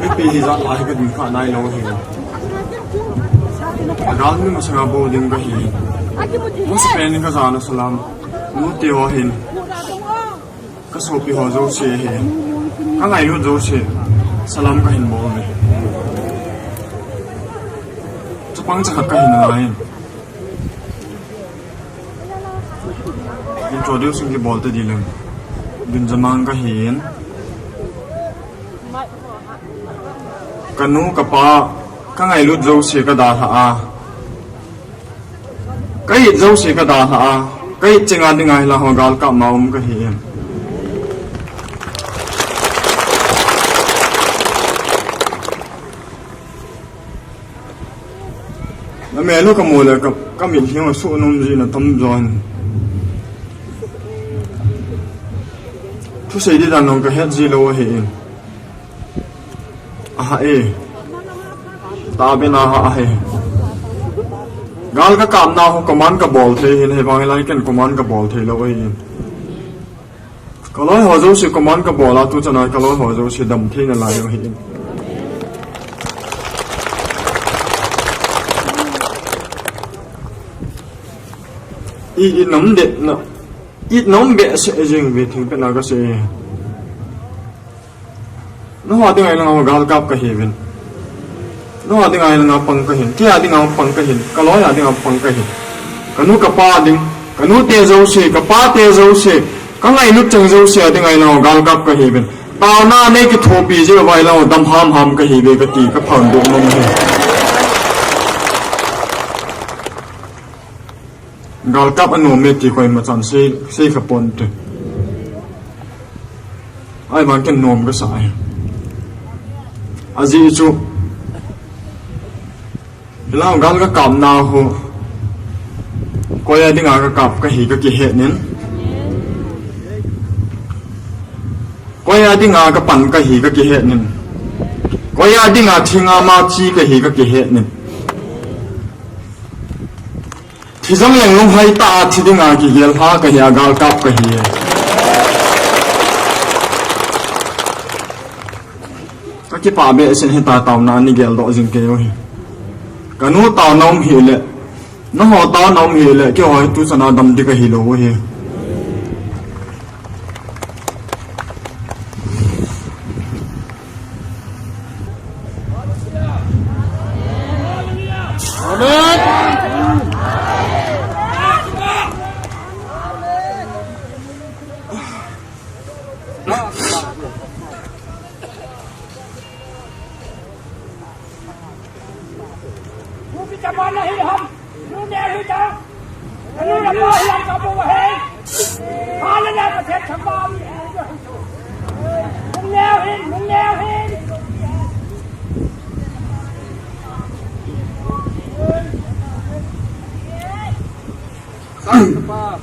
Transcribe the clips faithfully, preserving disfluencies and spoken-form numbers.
Mipi hijat lai hi kading kha nailou hi. Gal ni masanga bol ding kahi. Masapen in kajana salam. Nute ho hin. Kasopi ho jouse hi. Kangailut jouse. Salam kahin bol e. Chapang chakhat kahin ngai. Introducing kibol tading leng. Dunjamang kahin. Kanu kapa, kangailut jouse kadalha a. Ka-it jouse kadalha a. Ka-it chenga dinga hilang ho galkap ma um kahin. Namel u kamu le ka, kamitlhi asuh nom jin atam jon. Thusei di dan jong kahet ji lou ahin. Aha e. Tabena aha e. Gal kakapna ho command kabol thei hin, hivang hilai ken command kabol thei lou ahin. Kaloi ho jouse command kabol a, tuchan a kaloi ho jouse damthei nalai u ahin. I, i nam det na, i nam behseh jing ve thingpena kasei. Nangho dinga hilanga galkap kahiuvin. Nangho dinga hilanga pang kahin. Kei a dinga pang kahin. Kaloi a dinga pang kahin. Kanu kapa ding. Kanute jouse, kapate jouse. Kangailut cheng jouse a dinga hilanga galkap kahiuvin. Taona nei kithopi jeh uva hilanga dam hamham kahiuve kati kaphondoh nom e. Galkap anom e ti koima chan sei, sei kha ponte. Ahivang ken nom kasa e. Ajeh chu. Hilai gal kakapna ho. Koi a dinga kakap kahi kakihet in. Koi a dinga kapan kahi kakihet in. Koi a dinga thinga machi kahi kakihet in. Thi jong leng lunghai tah a thi dinga kigel lha kahi a galkap kahi. Kakipah behseh in hita taona nei geldoh jing kei u hi. Kanu taona um hih le. Nangho taona um hih le. Keiho hi tuchan a dam ding kahi lou u hi.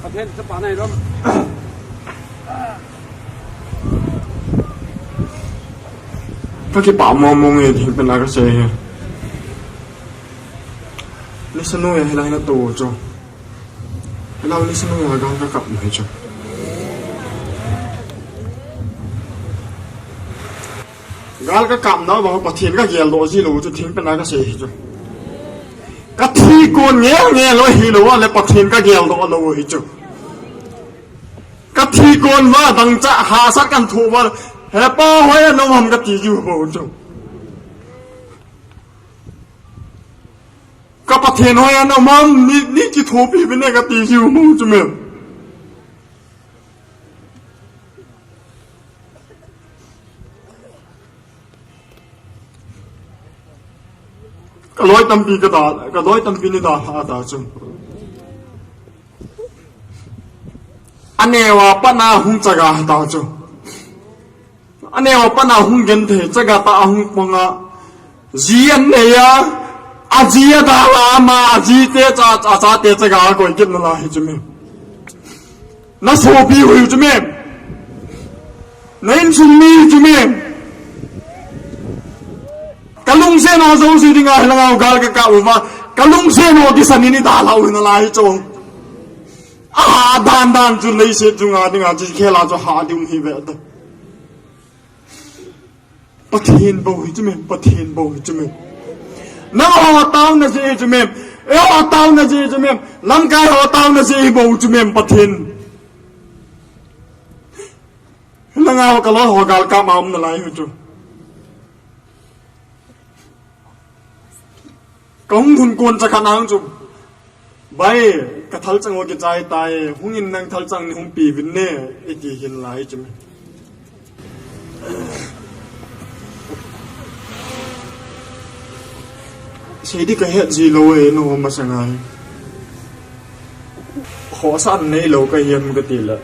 Pathen chapa nai ram. Kakipah mong mong e, thingpena kasei hi. Listen u e, hilai nato u chu. Hilai listen u e, gal kakap u hi chu. Gal kakapna uva Pathen kageldoh ji lou chu, thingpena kasei hi chu. Kathi kon ngel ngel u hilou a le Pathen kageldoh lou hi chu. Kathi kon uva dangchah hahsat kan thoh uva, he Pa hoiya naum ham kati jiu bou chu. Ka Pathen hoiya naum ham, nei, nei kithopi uvin e kati jiu bou chu mem. Kaloi tampi kada, kaloi tampi nei dalha ta chu. Aneo a pat a hung chaga ta chu. Aneo a pat a hung genthei chaga tah a hung pang a. Ji anei a, aji adalha a, ama aji te cha, achate chaga akoi kit nalai hi chu mem. Nasopi u hi chu mem. Na insung mi hi chu mem. Kalungset ho jouse dinga hilanga gal kakap uva. Kalungset ho kisan in nei dalha u hi nalai hi chu. Adan dan chu leiset chunga dinga chi khela chu ha ding hi ve ta. Pathen bou hi chu mem, Pathen bou hi chu mem. Nangho taona jeh hi chu mem. Eiho taona jeh hi chu mem. Lamkai ho taona jeh hi bou chu mem Pathen. Nangho kaloi ho galkap ma um nalai hi chu. Kahung lhun kon chakhat nang chu. Bai, kathalchang ho kichai tai, hungin nang thalchang nei hung pe uvin ne, iti hin lai chu mem. Sei di kahet ji lou e, nangho masanga hi. Khohsah neilou kahi em kati le.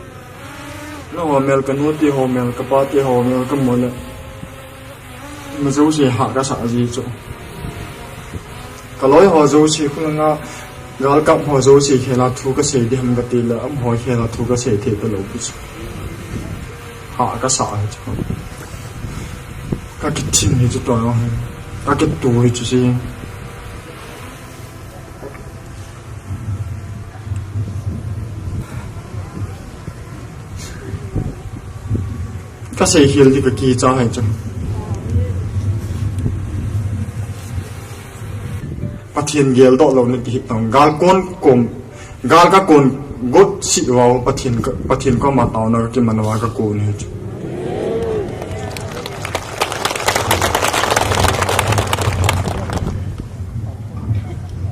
Nangho mel kanu ti ho mel, kapa ti ho mel kamu le. Ima jouse hah kasah ji chu. Kaloi ho jouse khulanga, galkap ho jouse khela thu kasei di ham kati le, amaho khela thu kasei thei talou pi chu. Hah kasah hi chu. Kakithim hi chu tua hi. Kakituh hi chu si. Kasei hel di kakicha hi chu. Pathen geldoh louna ti hi tong. Gal kon kom, gal kakon got sih uva Pathen ka, Pathen koma taona kakiman uva kakon hi chu.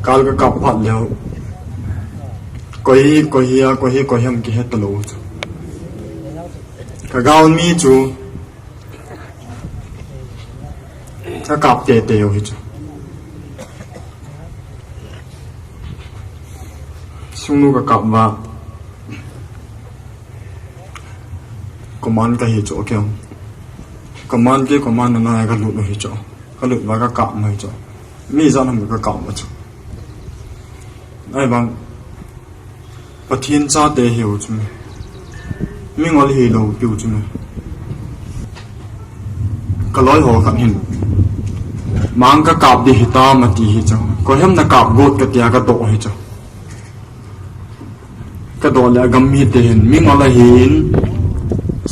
Gal kakap phat leu. Koi, koi hi a, koi hi, koi ham kihe talou chu. Kagalmi chu. Kakap teitei u hi chu. Sungnu kakap uva. Command kahi chu, okay. Command kei command na na kalut u hi chu. Kalut uva kakap u hi chu. Mi ijat ham kakap u chu. Ahivang. Pathen chate hiu chu mem. Mingol hilou piu chu mem. Kaloi ho khat hin. Mang kakap di hitam ati hi chu. Koi ham nakap got katia kadoh hi chu. Kadoh le agam mite hin. Mingol ahin.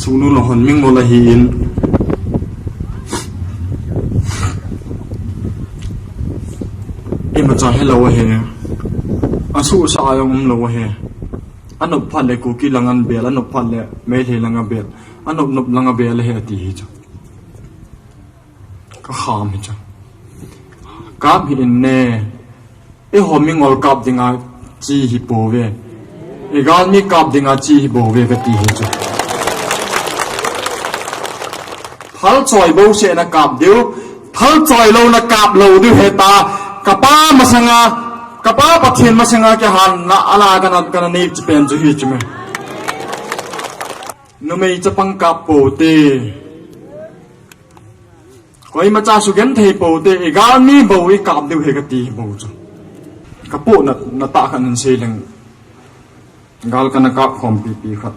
Sungnu lou hon mingol ahin. Imacha helou ahi. Asuhsa a jong umlou ahi. Anop phat le Kuki langa bel, anop phat le Meitei langa bel. Anop nop langa bel ahi ati hi chu. Kakham hi chu. Kap hih in ne. Eiho mingol kap dinga chi hi pouve. Igalmi kap dinga chi hi bouve kati hi chu. Thalchoi bouseh nakap diu, thalchoi lou nakap lou diu heta, kapa masanga, kapa Pathen masanga kihanna ala kana, kana nei chi pen chu hi chu mem. Numei chapang kap pou te. Koimacha sugenthei pou te, igalmi bou ikap diu ahi kati bou chu. Kapohnat, natah khat in sei leng. Gal kana kap khompi pi khat.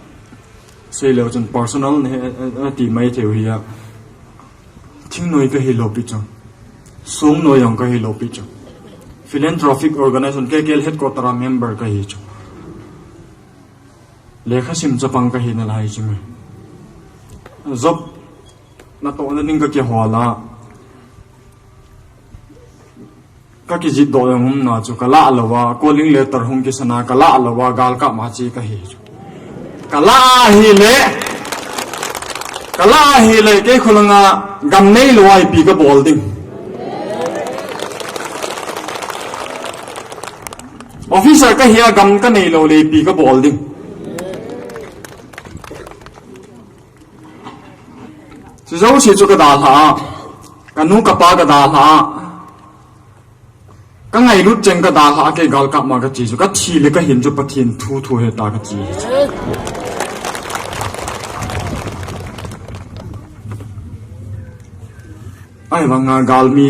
Seileu chun personal nahi, eh, eh, ti mai thei u hi a. Thingnoi kahi lou pi chu. Songnoi jong kahi lou pi chu. Philanthropic organization K K L headquarter a member kahi chu. Lekhasim chapang kahi nalai chu mem. Job natohna ding kakihol a. Kakijih doh jong umna chu kalah lou a, calling letter hung kisan a kalah lou a, galkap ma chi kahi chu. Kalah ahile, kalah ahile, kei khulanga gam neilou a ipi kabol ding. Officer kahi a gam kaneilou le ipi kabol ding. Chujouse chu kadalha a, kanu kapa kadalha a. Kangailut cheng kadalha a kei galkap ma kachi chu, kathi le kahin chu Pathen thu thu heta kachi chu. Ahivanga galmi,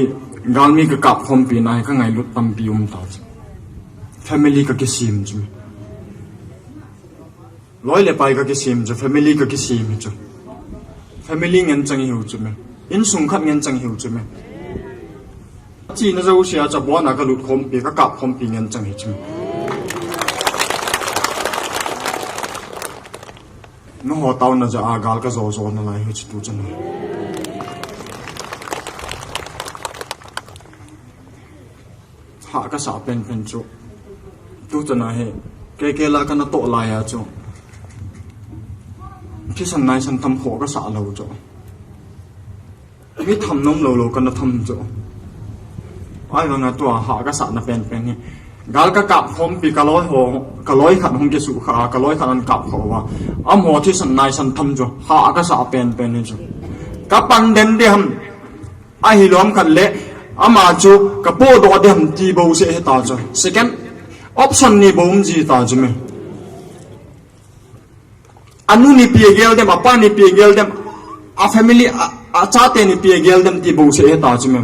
galmi kakap khompi na hi kangailut tampi um ta chu. Family kakisem chu. Loi le pai kakisem chu, family kakisem hi chu. Family ngen chang hiu chu mem. Insung khat ngen chang hiu chu mem. China jousea chabona kalut khompi, kakap khompi ngen chang hi chu mem. Nangho taona jeh a gal kajo jo nalai hi chu tu chan. Ha kasah penpen chu. Tu chana hi. Kei kei la kana toh lai a chu. Thisan naisan tham ho kasah lou chu. Mi tham nom lou lou kana tham chu. Ahivanga tua ha kasahna penpen hi. Gal kakap khompi kaloi ho, kaloi khat hung kisukha, kaloi khat ahin kap khova. Amaho thisan naisan tham chu. Ha kasah penpen hi chu. Kapan den ding ham. Ahilou ham khat le, ama chu kapodoh ding ham ti bouseh hita chu. Second option ni bou um ji ta chu me. Anu ni pi agel dem, apa ni pi agel dem, a family, a, achate ni pi agel dem ti bouseh hita chu me.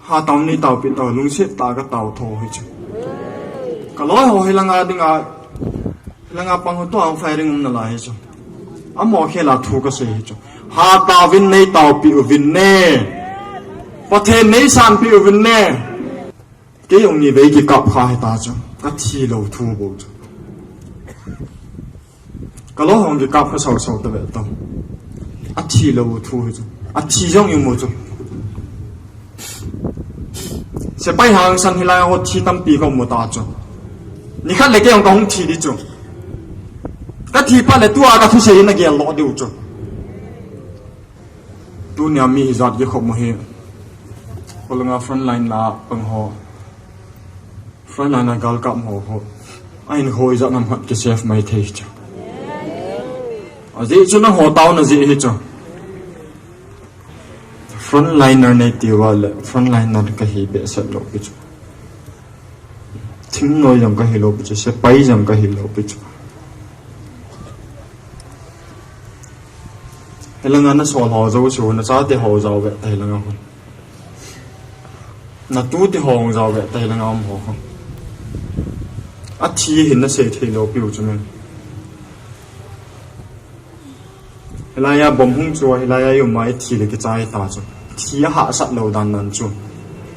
Ha tao ni taopi tao, lungset tah a katao tho hi chu. Kaloi ho hilanga dinga, hilanga pang ho tua firing um nalai hi chu. Amaho khela thu kasei hi chu. Ha taovin nei taopi uvin ne. Pathen nei sanpi uvin ne. Kei jong ni vei kikap kha hita chu. Kathi lou thu bou chu. Kaloi ho kikap kha sao sao tave tao. Athi lou thu hi chu. Athi jong imu chu. Sepai hangsan hilai ho thi tampi kamu ta chu. Nikhat le kei jong kahung thi ding chu. Kathi phat le tua kathusei nagel lou diu chu. Tunia mi ijat kikhop u hi. Kolanga frontline la pang ho. Frontline a galkap ho ho. Ahin ho ijat nam khat kisave mai thei chu. Ajeh chu nangho taona jeh hi chu. Frontliner nei tiuva le, frontliner kahi behseh lou pi chu. Thingnoi jong kahi lou pi chu, sepai jong kahi lou pi chu. Hilanga nasol ho jouse, nachate ho jao ve ta hilanga hun. Natute ho jao ve ta hilanga um ho hun. Athi hin nasei thei lou piu chu me. Hilaiya bomb hung chu, hilaiya ium a ithi le kichai ta chu. Thi ahahsat lou dan nan chu.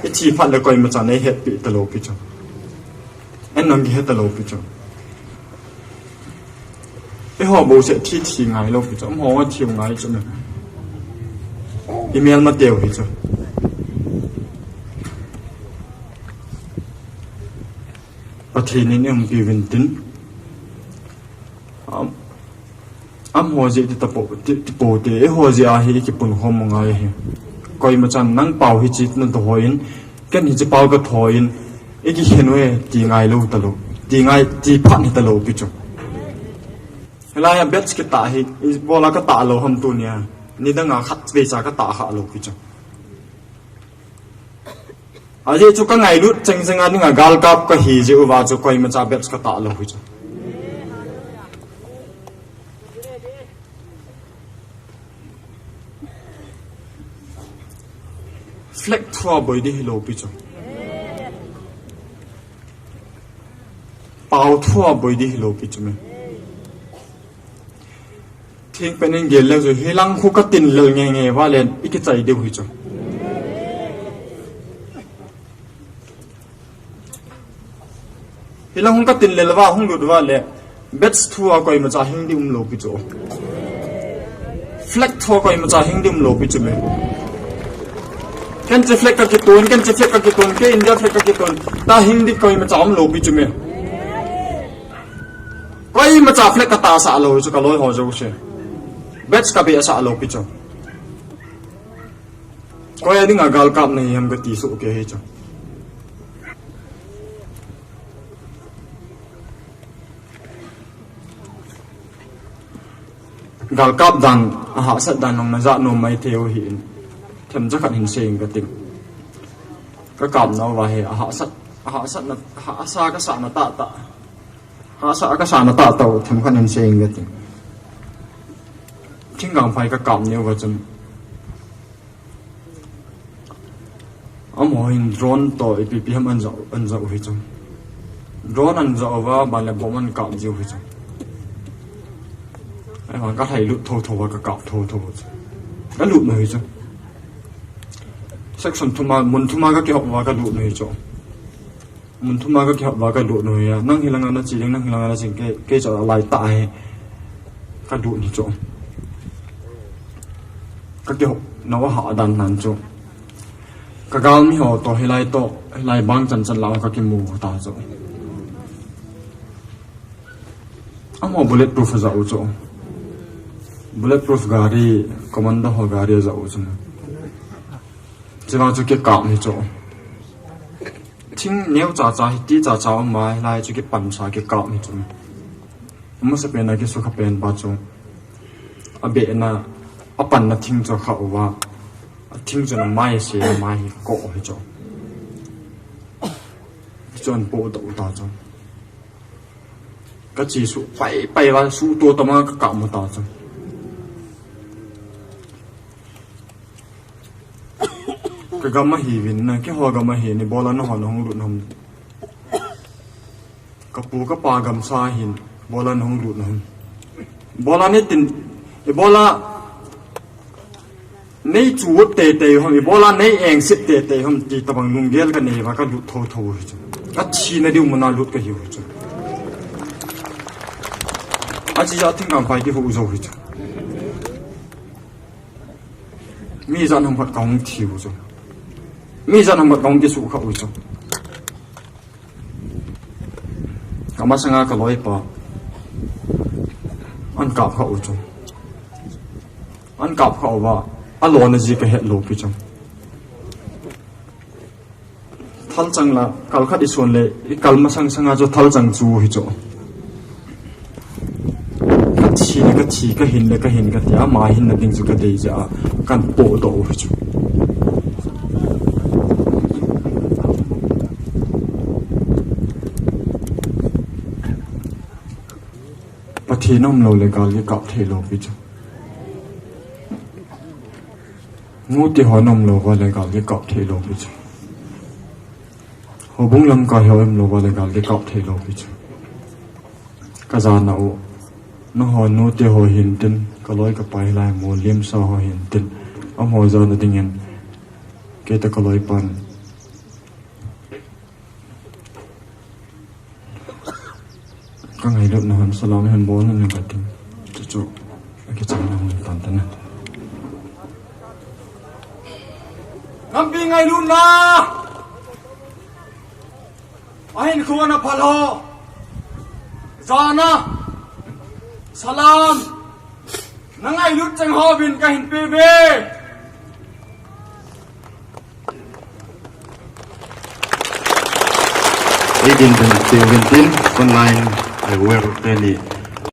Ithi phat le koima chan eihetpi talou pi chu. Eihin kihe talou pi chu. Eiho bouseh thi thi ngai lou pi chu. Amaho thi ngai chu me. Imelmateu hi chu. Pathen in eihumpi uvin tin. Am, amaho jeh ti tapo, ti, ti po te, eiho jeh a hi ikipun khom u ngai hi. Koima chan nang pao hiche nathoh in, ken hiche pao kathoh in, ikikhen uve ti ngai lou talou. Ti ngai, ti phat hi talou pi chu. Hilaiya batch kitah hi, ibola katah lou ham tunia. Nidanga khatvei cha katah kha lou pi chu. Ajeh chu kangailut chengcheng a dinga galkap kahi jeh uva chu koima cha batch katah lou hi chu. Flag thua boi ding hilou pi chu. Pao thua boi ding hilou pi chu me. Thingpen in gel leu chu, hilang khu katin lel nge nge uva le, ikichai diu hi chu. Hilang khu katin lel uva, hung lut uva le, batch thua koima cha hing ding umlou pi chu. Flag thua koima cha hing ding umlou pi chu me. Ken hiche flag kakitun, ken hiche flag kakitun, kei India flag kakitun, ta hing ding koima cha umlou pi chu me. Koima cha flag katahsah lou chu kaloi ho jouse. Batch kabehsah lou pi chu. Koi a dinga galkap nahi ham kati soh kei hi chu. Galkap dan, ahahsat dan jong najah nom mai thei u ahin. Themcha khat hin sei inge kati. Kakap nauva hi, ahahsat, ahahsatna, ahahsa kasahna tahtah. Hahsa kasahna tahtah u, themkhat hin sei inge kati. Thingkangphai kakap nauva chun. Amaho hin drone toh ipi ipi ham anjah, anjah u hi chu. Drone anjah uva, ban le bomb ahin kap jiu hi chu. Ahivang kalhailut thotho uva kakap thotho u chu. Kalut u hi chu. Section thuma, mun thuma kakihop uva kalut u hi chu. Mun thuma kakihop uva kalut u hi a. Nang hilanga nache ding, nang hilanga nache ding, kei, kei chu alai tah hi. Kalut u hi chu. Kakihop nauva hahdan nan chu. Ka galmi ho toh, hilai toh, hilai bang chan chan lah ho ka kimu ta chu. Amaho bulletproof a ja u chu. Bulletproof gari, commando ho gari a ja u chu. Chuvang chu kikap hi chu. Thing neo cha cha hiti cha cha um a, hilai chu kipan sa kikap hi chu. Amasapen a kisukha pen pa chu. A behna, a panna thing chu kha uva. A thing chu na mai se, mai hi ko hi chu. Chun po to ta chu. Ka chi su pai pai va su to tama ka ka mu ta chu. Ka gam ahi vin na, keiho gam ahi ni bola na hon hung lut nam. Ka pu ka pa gamsa hin, bola na hung lut nam. Bola ni tin, i bola Nei chu ut teitei hom, i bola nei engsit teitei hom, ti tabang lunggel ka nei va ka lut tho tho hi chu. Ka thina diu muna lut ka hiu hi chu. A chi ja thing kang pai ki hu zo hi chu. Mi jan hom khat ka hung thi u chu. Mi jan hom khat ka hung ki su kha u chu. Ka masanga ka loipa an kap kha u chu. An kap kha uva, a lona ji ka het lou pi chu. Thal chang la, kal khat i son le, i kal masang sanga chu thal chang chu hi chu. Ka thi le ka thi, ka hin le ka hin ka ti a, ama hinna ding chu ka dei ja a, kan po doh u hi chu. Pathen um lou le gal kikap thei lou pi chu. Nu te ho um lou va le gal kikap thei lou pi chu. Houbung lamkai ho um lou va le gal kikap thei lou pi chu. Ka jana u. Nangho nu te ho hin tin, ka loi ka pai lai mo lim sa ho hin tin. Amaho jana dingin. Kei ta ka loipan. Ka ngailutna hon salam hin bol na ka tin. Chu chu. A kichang na hon tan tan na. Nampi ngailutna. Ahin khuana phal ho. Jana. Salam. Na ngailut cheng ho vin ka hin pe ve. Ei din din, tin din din, online, I will tell you.